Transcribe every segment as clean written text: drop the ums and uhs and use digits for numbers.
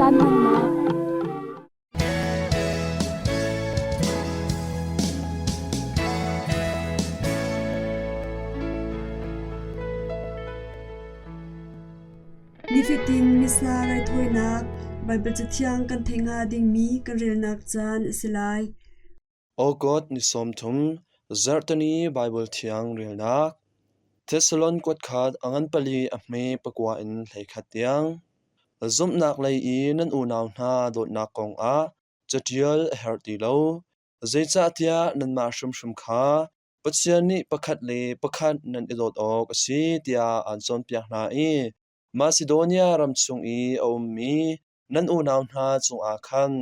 Caan hmannak. Nifatin Missa raithawinak Baibal Cathiang kan theih hnga dingmi kan relnak caan a si lai. August ni 30, Zarhteni Baibal Thiang relnak. Thessalon kuatkhat a ngan pali a hme pakua in 11 tiang. Zumhnak lei i nan unau hna dawtnak kong ah caṭial a herh ti lo, zeicahtiah nanmah hrimhrim kha Pathian nih pakhat le pakhat nan i dawt awk a si tiah aan cawnpiak hna i Masidonia ram chung i a ummi nan unau hna cungah khan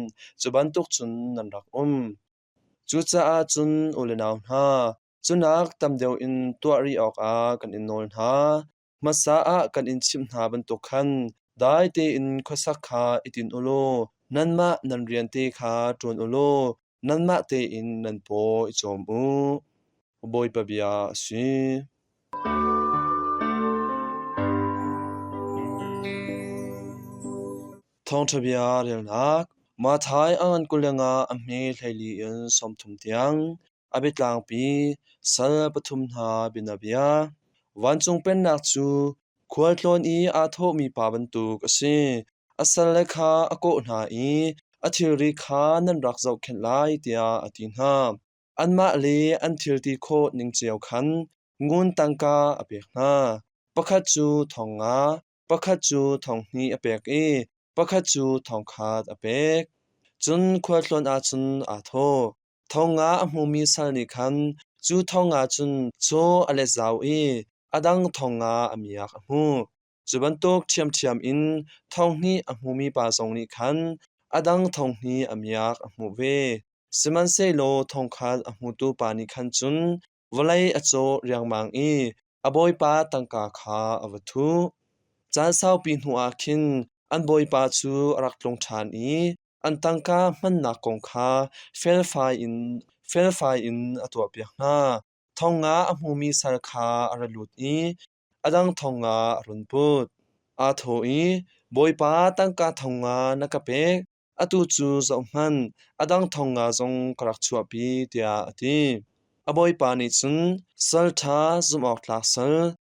cu bantuk cun nan rak um. Cucaah cun u le nau hna, cunak tam deuh in tuah rih awkah kan in nawl hna. Hmasa ah kan in chimh hna bantuk khan dai tein khuasak kha i tinh u law nanmah nan rian te kha ṭuan u law nanmah tein nan paw i cawm u. Bawipa bia a si. Thawngṭha bia relnak Matthai a ngan 25 a hme 14 in 30 tiang a biatlangpi sal pathum hna bianabia. Vancung Pennak cu khualtlawn i aa thawhmi pa bantuk a si. A salle kha a kawh hna i a thilri kha nan rak zohkhenh lai tiah a ti hna. Anmah le an thil ti khawh ning cio khan ngun tangka a pek hna. Pakhat cu thong nga, pakhat cu thong hnih a pek i pakhat cu thong khat a pek. Cun khualtlawn ah cun aa thawh. Thong nga a hmumi sal nih khan cu thong nga cun chaw a let zau i a dang thong nga a miak a hmuh. Cu bantuk ṭhiamṭhiam in thong hnih a hmumi pa zong nih khan a dang thong hnih a miak a hmuh ve. Sihmanhsehlaw thongkhat a hmutu pa nih khan cun vawlei a cawh riangmang i a bawipa tangka kha a va thuh. Caan saupi hnuah khin an bawipa cu a rak tlung ṭhan i an tangka hmannak kong kha felfai in a tuahpiak hna. Thong nga a hmumi sal kha a ra lut i a dang thong nga a run put. Aa thawh i, Bawipa, tangka thong nga na ka pek, atu cu zohhmanh, a dang thong nga zong ka rak chuahpi, tiah a ti. A bawipa nih cun, Sal ṭha, zumhawktlak sal,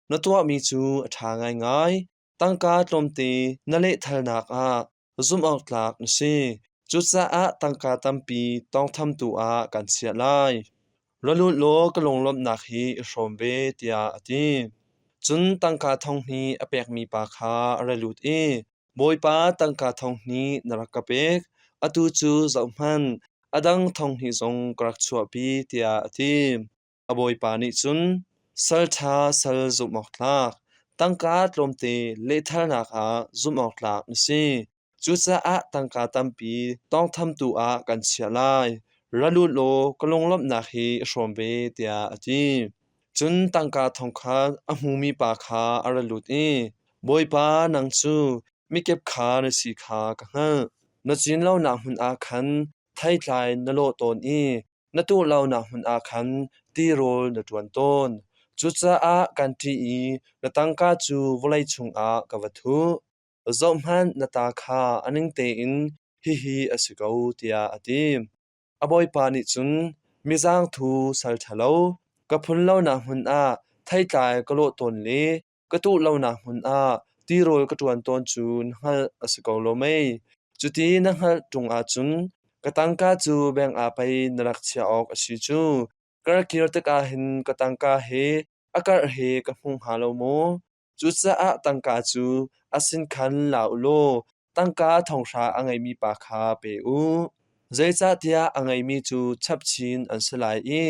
na tuahmi cu a ṭha ngaingai. Tangka tlawmte na lehthalnak ah zumhawktlak na si. Cucaah tangka tampi tawngthamtu ah kan chiah lai. Ra lut law ka lunglawmhnak hi i hrawm ve, tiah a ti. Cun tangka thong hnih a pekmi pa kha a ra lut i, Bawipa, tangka thong hnih na rak ka pek. Atu cu zohhmanh, a dang thong hnih zong ka rak chuahpi, tiah a ti. A bawipa nih cun, Sal ṭha sal zumh awk tlak, tangka tlawmte lehthalnak ah zumh awk tlak na si. Cucaah tangka tampi tawngthamtu ah kan chiah lai. Ra lut law ka lunglawmhnak hi i hrawm ve, tiah a ti. Cun tangka thong khat a hmumi pa kha a ra lut i, Bawipa, nang cu mikip kha na si kha ka hngalh. Na cin lonak hmun ah khan theitlai na lawh tawn i na tuh lonak hmun ah khan tirawl na ṭuan tawn. Cucaah kan ṭih i na tangka cu vawlei chungah ka va thuh. Zohhmanh, na ta kha a ning tein hihi a si ko, tiah a ti. A bawipa nih cun, Mizangthu sal ṭhalo, ka phun lonak hmun ah theitlai ka lawh tawn le ka tuh lonak hmun ah tirawl ka ṭuan tawn cu na hngalh a si ko lo mei? Cuti na hngalh ṭung ahcun ka tangka cu bank ah pei na rak chiah awk a si cu. Ka rak kir tikah hin ka tangka he a karh he ka hmu hnga lo maw? Cucaah tangka cu a sin khan la u law tangka thonghra a ngeimi pa kha pe u. Zeicahtiah a ngeimi cu chapchin an si lai i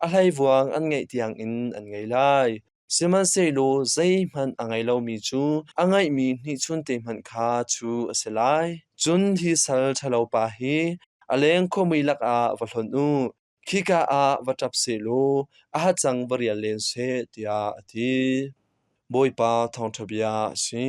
a hleivuang an ngeih tiangin an ngei lai. Sihmanhsehlaw zeihmanh a ngei lomi cu a ngeihmi hnihchunte hmanh kha chuh a si lai. Cun hi sal ṭhalopa hi a leng khuamui lakah va hlonh u, khika ah va ṭap sehlaw a hacang va rial len seh, tiah a ti. Bawipa thawngṭha bia a si.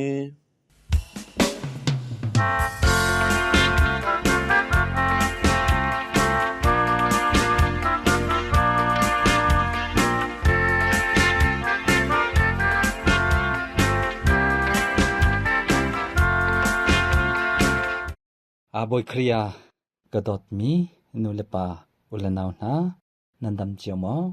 Bawi Khrih ah ka dawtmi nu le pa u le nau hna, nan dam cio maw?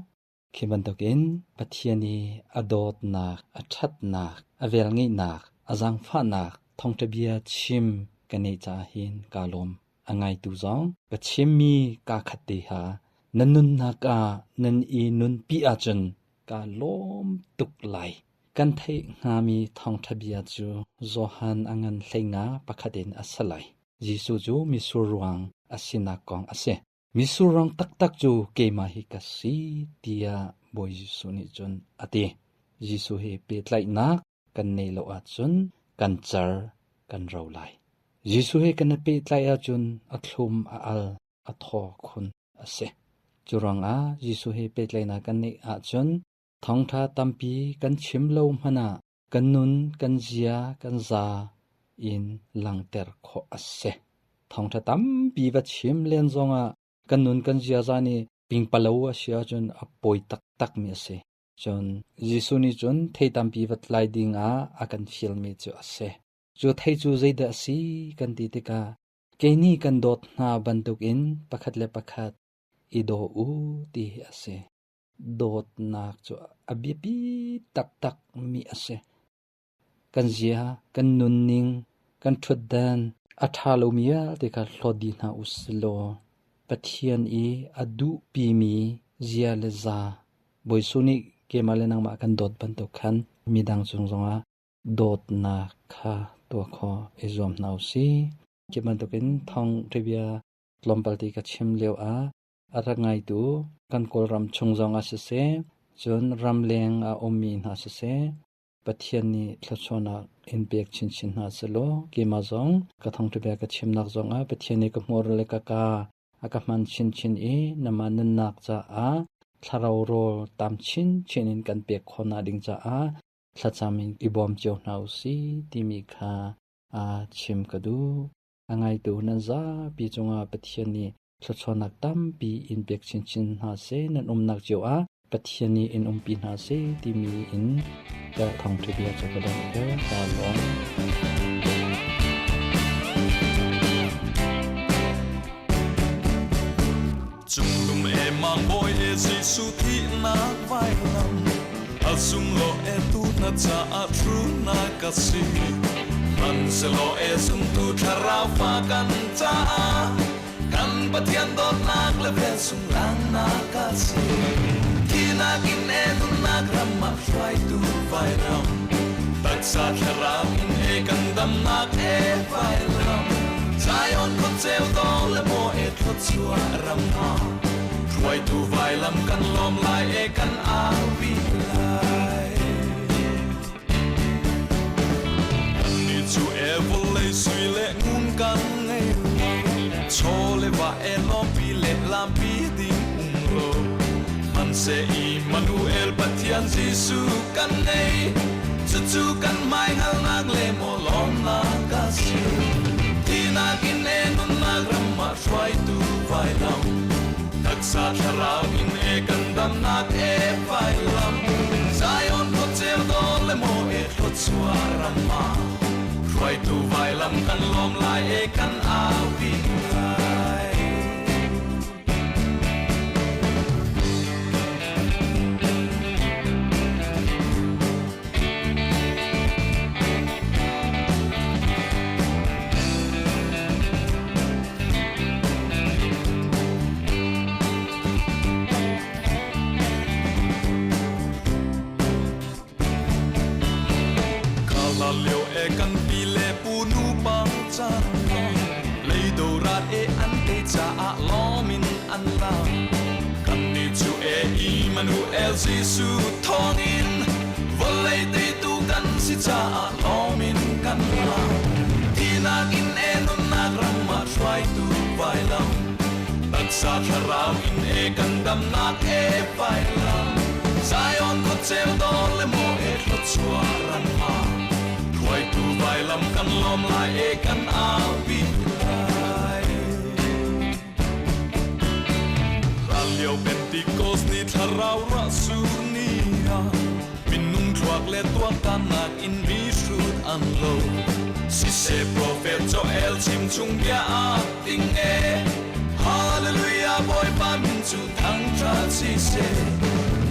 Khi bantukin Pathian i a dawtnak, a ṭhatnak, a velngeihnak, a zaangfahnak thawngṭha bia chim ka neih caah hin kaa lawm. A ngaitu zong ka chimmi kaa khat te ha nan nunnak ah nan i nunpi ahcun kaa lawm tuk lai. Kan theih hngami thawngṭha bia cu Johan a ngan 15 pakhat in a si lai. Jesuh cu mitsur ruang a sinak kong a si. Mitsur ruang taktak cu keimah hi ka si tiah Bawi Jesuh nih cun a ti. Jesuh he pehtlaihnak kan neih lo ahcun kan car kan ro lai. Jesuh he kan i pehtlaih ahcun a thlum a al a thaw khun a si. Cu ruangah Jesuh he pehtlaihnak kan neih ahcun thawngṭha tampi kan chim lo hmanh ah kan nun, kan zia, kan za in langhter khawh a si. Thawngṭha tampi va chim len zongah kan nun kan ziaza nih pingpalo a si ahcun a pawi taktakmi a si. Cun Jesuh nih cun thei tampi va tlai ding ah a kan fialmi cu a si. Cu thei cu zeidah a si kan ti tikah kei nih kan dawt hna bantukin pakhat le pakhat i daw u ti hi a si. Dawtnak cu a biapi taktakmi a si. Kan zia, kan nunning, kan ṭhutdan a ṭha lomi vialte kha hlawt dih hna u silaw Pathian i a duhpimi zia le za Bawi Jesuh nih keimah le nangmah kan dawt bantuk khan midang cung zongah dawtnak kha tuah khawh i zuam hna u sih. Khi bantukin thawngṭha bia tlawmpal ti ka chim lio ah a rak ngaitu kan Kawlram chung zongah siseh, cun ramleng a ummi hna siseh, Pathian nih thluachuahnak in pek chinchin hna sehlaw keimah zong ka thawngṭha bia ka chimnak zongah Pathian nih ka hmur le ka kaa a ka hman chinchin i namah nunnak caah thlarau rawl tam chinchin in kan pek khawhnak ding caah thlacam in i bawm cio hna u sih timi kha a chim ka duh. A ngaitu nan zapi cungah Pathian nih thluachuahnak tampi in pek chinchin hna seh, nan umnak cio ah Pathian nih in umpi hna seh timi in ka thawngṭha bia cu ka donghter. Kaa lawm. Cungdum e mang bawi e Jesuh thihnak vailam a sunglaw e tu na caah thu na ka si hmanhsehlaw e zumtu thlarau fa kan caah kan Pathian dawtnak le vel sunglang na ka si thinak in e nunnak ram ah hruaitu vailam taksa thlarau in e kan damnak e vailam Zion khuaceu dawh le maw e thluachuah ram ah hruaitu vailam kan lawm lai e kan aupi lai Kannih cu e vawlei sui le ngun kan ngei lo chaw le va e lawmpi le lampi ding um lo hmanhseh Immanuel Pathian Jesuh kan nei cucu kan hmaihngalnak le maw lawmnak a si Thinak in e nunnak ram ah hruaitu vailam taksa thlarau in e kan damnak e vailam Zion khuaceu dawr le maw e thluachuah ram ah hruaitu vailam kan lawm lai e kan aupi lai. Kala lio e kan pi le pu nu pa chan leido rat e an te caah lawmin an la kan ni cu e Immanuel Jesuh thawngin vawlei teitu kan si caah lawmin kan la thinak in e nunnak ram ah hruaitu vailam taksa thlarau in e kan damnak e vailam Zion khuaceu dawr le maw e thluachuah ram ah hruaitu vailam kan lawm lai e kan aupi lai Hlanlio Pentecost ni thlarau ruah sur ni ah minung thluak le tuaktannak in mi hrut an lo. Siseh profet Joel chim chung bia ah ting e. Hallelujah Bawipa min cu thangṭhat siseh.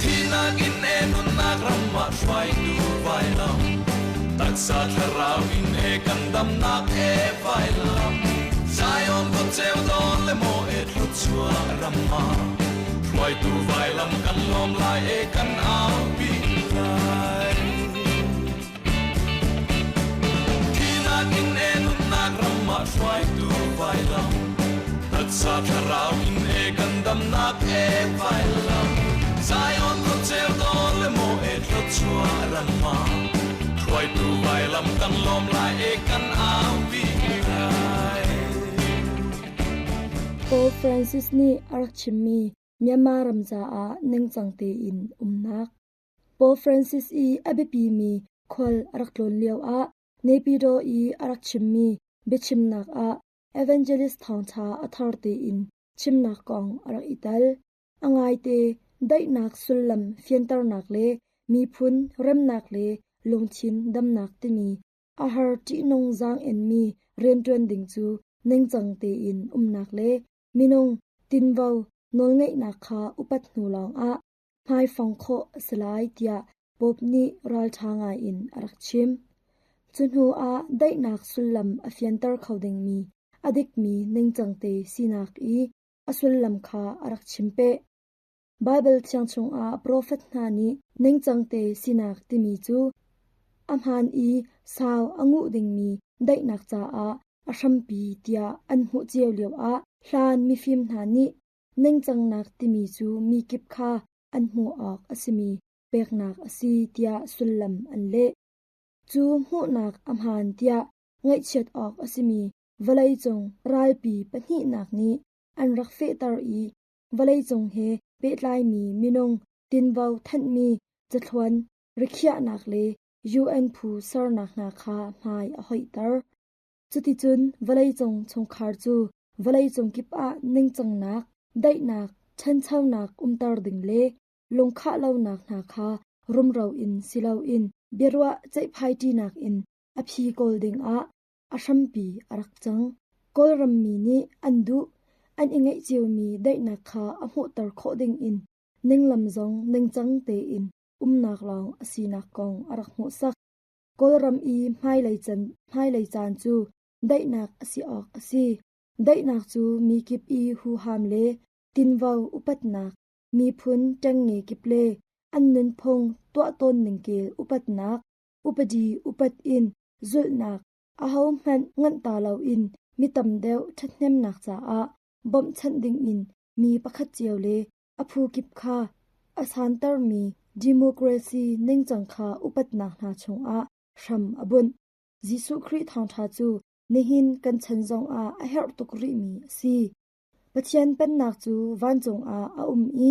Thihnak in e nunnak ram ah hruaitu vailam. Taksa thlarau in e kan damnak e vailam. Zion kawceu dawn le maw e thluachuah ram ah. Hruaitu vailam kan lawm lai e kan aupi lai. Thihnak in e nunnak ram ah hruaitu vailam. Taksa thlarau in e kan damnak e vailam. Zion kawceu dawn le maw e thluachuah ram ah. Hruaitu vailam kan lawm lai e kan aupi lai. Pope Francis nih a rak chimmi Myanmar ram caah ningcang tein umnak. Pope Francis i a biapimi khual a rak tlawn lioah Naypyidaw i a rak chimmi biachimnak ah evangelist thawngṭha a thar tein chimnak kong a rak i tel. A ngaite, daihnak sullam fianternak le miphun remnak le lungthin damnak timi a har ṭihnung zaang-enmi rianṭuan ding cu ningcang tein umnak le minung tinvo nawlngeihnak kha upat hnu lawngah hmaifong khawh a si lai tiah Pope nih ralṭha ngaiin a rak chim. Cu hnu ah daihnak sullam a fianter kho dingmi a dikmi ningcangte sinak i a sullam kha a rak chim peh. Baibal Thiang chungah profet hna nih ningcangte sinak timi cu a hmaan i sau a nguh dingmi daihnak caah a hrampi tiah an hmuh cio lioah hlan mifim hna nih ningcangnak timi cu mi kip kha an hmuh awk a simi peknak a si tiah sullam an leh. Cu hmuhnak a hmaan tiah ngaihchiat awk a simi vawleicung ralpi pahnihnak nih an rak fehter i vawleicung he pehtlaimi minung tinvo thanhmi cathluan rikhiahnak le UN phu sernak hna kha hmai a hoihter. Cuticun vawleicung chungkhar cu vawleicung kip ah ningcangnak, daihnak, ṭhanchonak umter ding le lungkhah lonak hna kha rumro in si loin biaruah ceihphaiṭinak in a phi kawl dingah a hrampi a rak cang. Kawlram mi nih an duh, an i ngeih ciomi daihnak kha a hmuhter khawh dingin ninglam zong ningcang tein umnak lawng a sinak kong a rak hmuhsak. Kawlram i hmailei caan cu daihnak a si awk a si. Daihnak cu mi kip i huham le tinvo upatnak, miphun ṭengnge kip le an nunphung tuahtawn ningkel upatnak, upadi upat in zulhnak, ahohmanh nganh ta loin mi tam deuh ṭhathnemnak caah bawmhchanh dingin mi pakhat cio le a phu kip kha a santermi democracy ningcang kha upatnak hna chungah hram a bunh. Jesuh Khrih thawngṭha cu nihin kan chan zongah a herh tuk rihmi a si. Pathian Pennak cu vancung ah a um i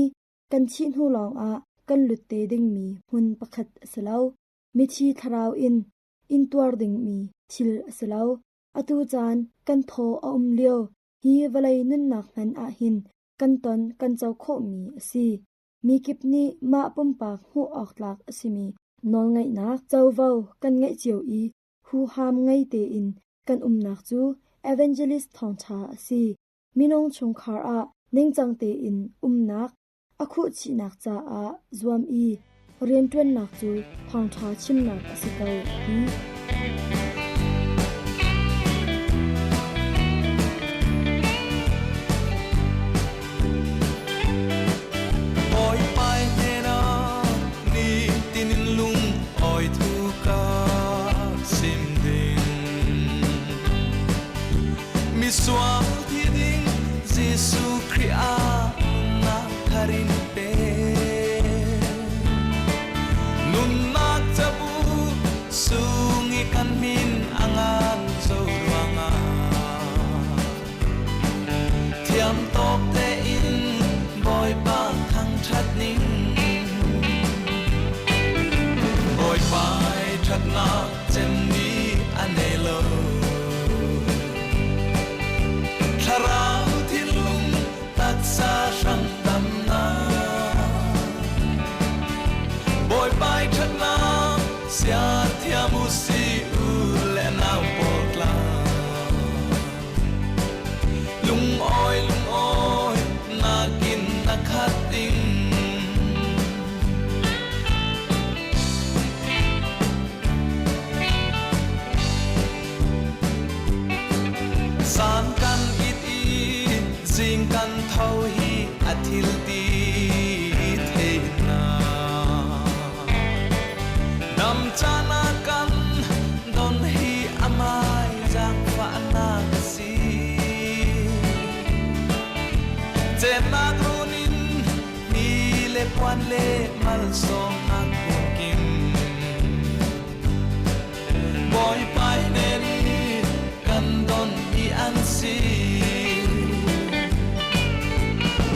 kan thih hnu lawngah kan lut te dingmi hmun pakhat a si lo. Mithi thlarau in intuar dingmi thil a si lo. Atu caan kan thaw a um lio hi vawlei nunnak hmanh ahhin kan ton kan co khawhmi a si. Mi kip nih mah pumpak hmuh awk tlak a simi nawlngeihnak covo kan ngeih cio i huham ngei tein kan umnak cu evangelist thawngṭha a si. Minung chungkhar ah ningcang tein umnak a khuhchihnak caah zuam i rianṭuannak cu thawngṭha chimnak a si ko a ti. Bawipa hnenah nitin in lung awi thu ka sim ding. Misual thi ding Jesuh Khrih ah nunnak thar in pe. Nunnak cabu sung Thluachuan le malsawmnak phunkim Bawipa hnen i kan don i an si.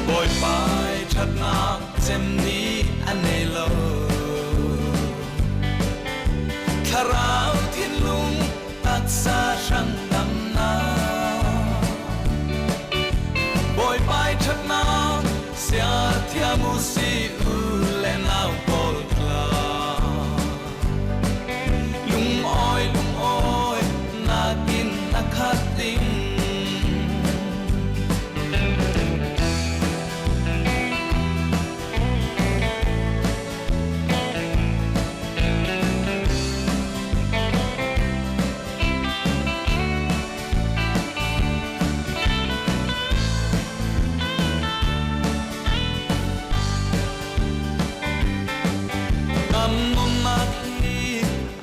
Bawipa ṭhatnak cem nih a nei lo. Thlarau thinlung taksa hrang damnak Bawipa ṭhatnak sia thiam u si u le nau pawl tla. Lungawi lungawi nakin na khat ding. Kan nunnak hi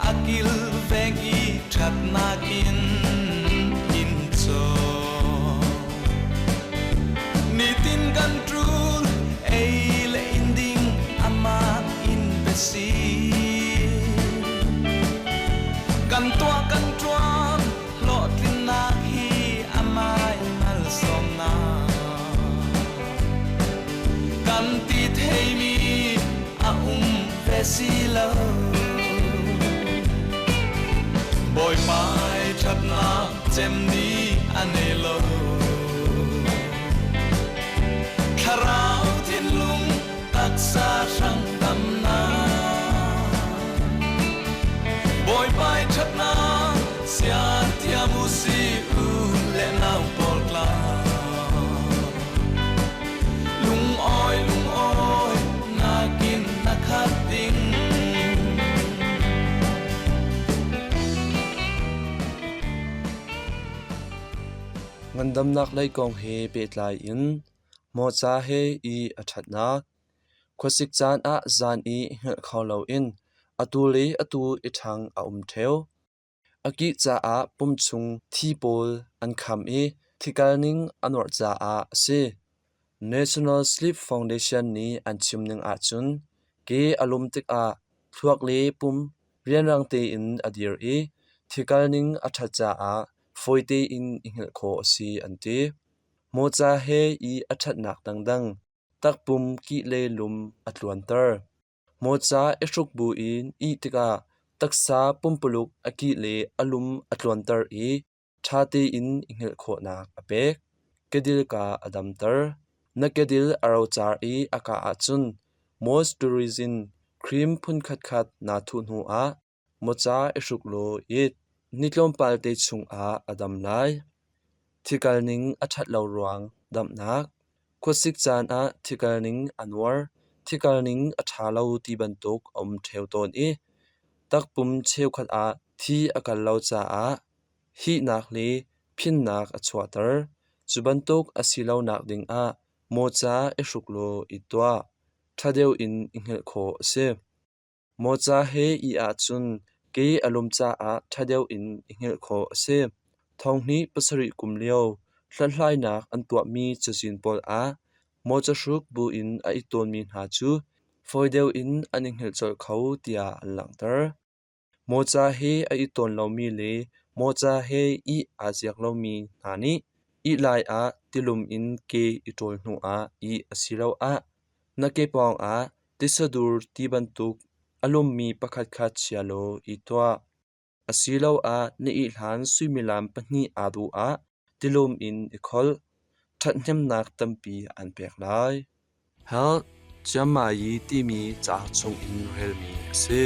a kilveng i ṭhatnak in in caw. Nitin kan ṭul ei le in ding amah in pe si. Kan tuah kan ṭuan hlawhtlinnak hi amah in malsawmnak. Kan ti theimi a um ve si lo. Bawipa ṭhatnak cem nih a nei lo. Thlarau thinlung taksa hrang tamnak. Bawipa ṭhatnak sia thiam u si u le nau pawl tla. Lungawi lungawi nakin na khat ding. Ngandamnak lei kong he pehtlai in mawca he i a ṭhatnak, khuasik caan ah zan i hngilh kho loin atu le atu i ṭhang a um ṭheo. A kih caah pum chung thi pawl an kham i thikal ning a nuarh caah a si. National Sleep Foundation nih an chim ning ahcun ke a lum tikah thluak le pum rianrang tein a dir i thikal ning a ṭhat caah fawi tein i hngilh khawh a si an ti. Mawca he i a ṭhatnak dangdang takpum kih le lum a tluanter. Mawca i hruk buin ih tikah taksa pumpuluk a kih le a lum a tluanter i ṭha tein i hngilh khawhnak a pek. Kedil ka a damter. Na kedil a rocar i a kah ahcun moisturizing cream phun khatkhat naa thuh hnuah mawca i hruk law it. Ni tlawmpal te chungah a dam lai. Thikal ning a ṭhat lo ruang damhnak. Khuasik caan ah thikal ning a nuar, thikal ning a ṭha lo ti bantuk a um ṭheo tawn i takpum cheukhat ah thi a kal lo caah hihnak le phinnak a chuahter. Cu bantuk a si lonak dingah mawca i hruk law i tuah. Ṭha deuh in i hngilh khawh a si. Mawca he ih ahcun ke a lum caah ṭha deuh in i hngilh khawh a si. Thonghnih pasarih kum lio hlathlainak an tuahmi cazin pawl ah mawca hruk buin a it tawnmi hna cu fawi deuh in an i hngilh colh kho tiah an langhter. Mawca he a it tawn lomi le mawca he ih aa ziak lomi hna nih ih lai ah tilum in ke i ṭawl hnuah ih asiloah na ke pawngah Tisadur ti bantuk a lummi pakhatkhat chia law i tuah. Asiloah na ihlan suimilam pahnih aa duh ah tilum in i kholh. Ṭhathnemnak tampi an pek lai. Health Ciammayi timi cauk chungin relmi a si.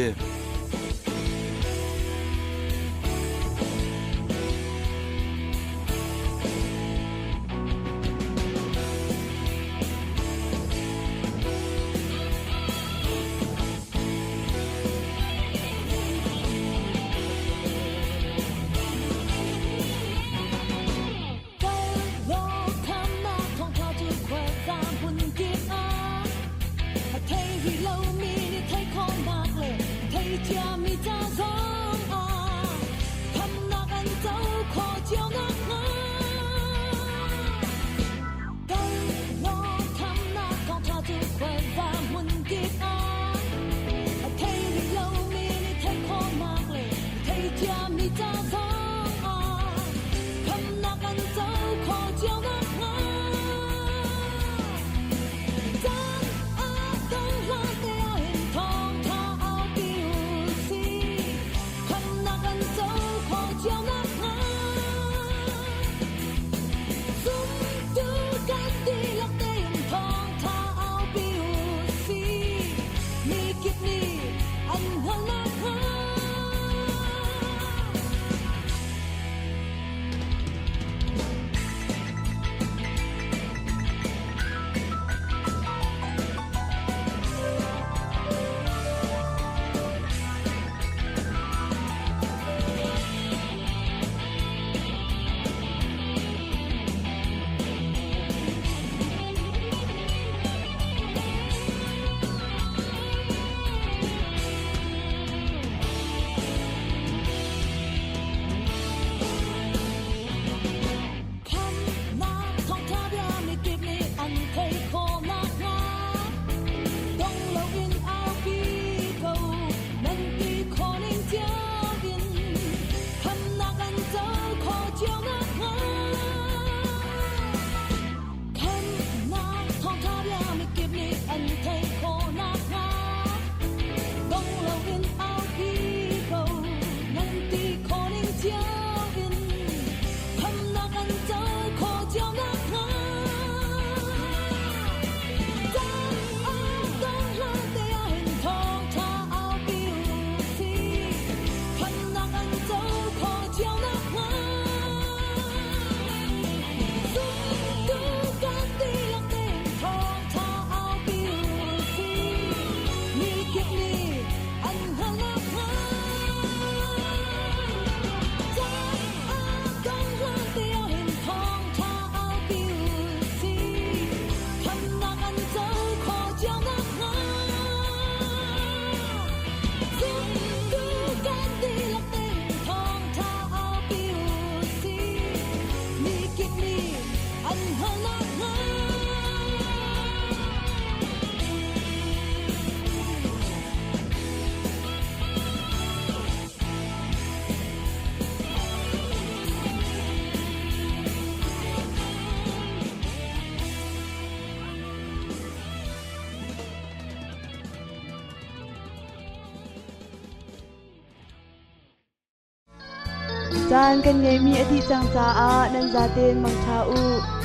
Caan kan ngeihmi a dih cang caah nan zaten mangṭha u.